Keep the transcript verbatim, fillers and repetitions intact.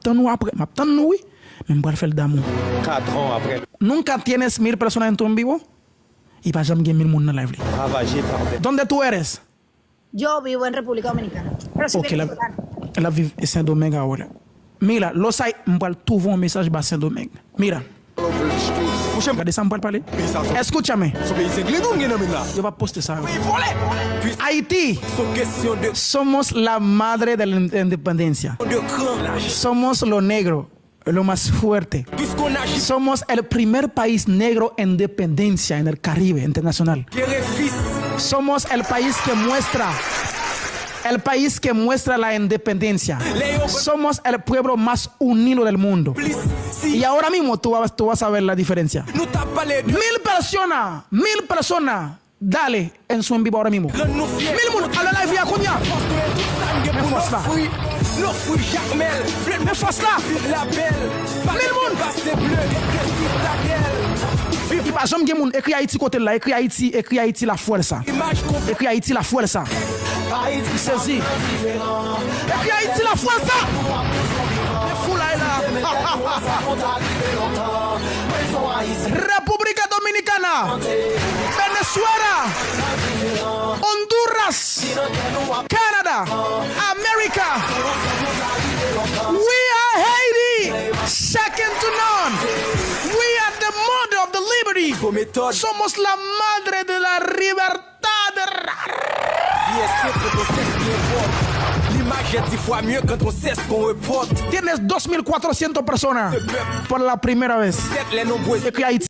Tann ou apre, m ap tann nou wi. Men m pral fè l damou. Cuatro años après. Nunca tienes mil personas en tu en vivo? Li pa janm gen mil moun nan live li. Ravagé par des. ¿Dónde tú eres? Yo vivo en República Dominicana. Pero soy venezolana. Ok, l ap viv Sendomeng ahora. Mira, lo sai, m pral twouve yon mesaj ba Sendomeng. Mira. Monchè, gade sa m pral pale. Escúchame. Yo p ap poste sa yo. Haiti, somos la madre de la independencia. Somos lo negro, lo más fuerte. Somos el primer país negro en independencia en el Caribe internacional. Somos el país que muestra, el país que muestra la independencia. Somos el pueblo más unido del mundo. Y ahora mismo tú vas, tú vas a ver la diferencia. Mil personas, mil personas. Dale en su en vivo ahora mismo. Mil moun, ale live ya kounye a. Men fòs la. Men fòs la. Mil moun. Li pa janm gen moun. Ekri Ayiti kote l la. Ekri Ayiti, ekri Ayiti la fuerza. Ekri Ayiti la fuerza. Sezi. Ekri Ayiti la fuerza. Men foulay la. República Dominicana, Venezuela, Honduras, Canada, America. We are Haiti, second to none. We are the mother of the liberty. Somos la madre de la libertad. Vie est simple quand on sait ce qu'on porte. L'image est dix fois mieux quand on sait ce qu'on reporte. Tienes dos mil cuatrocientos personas por la primera vez. Escrit Haïti.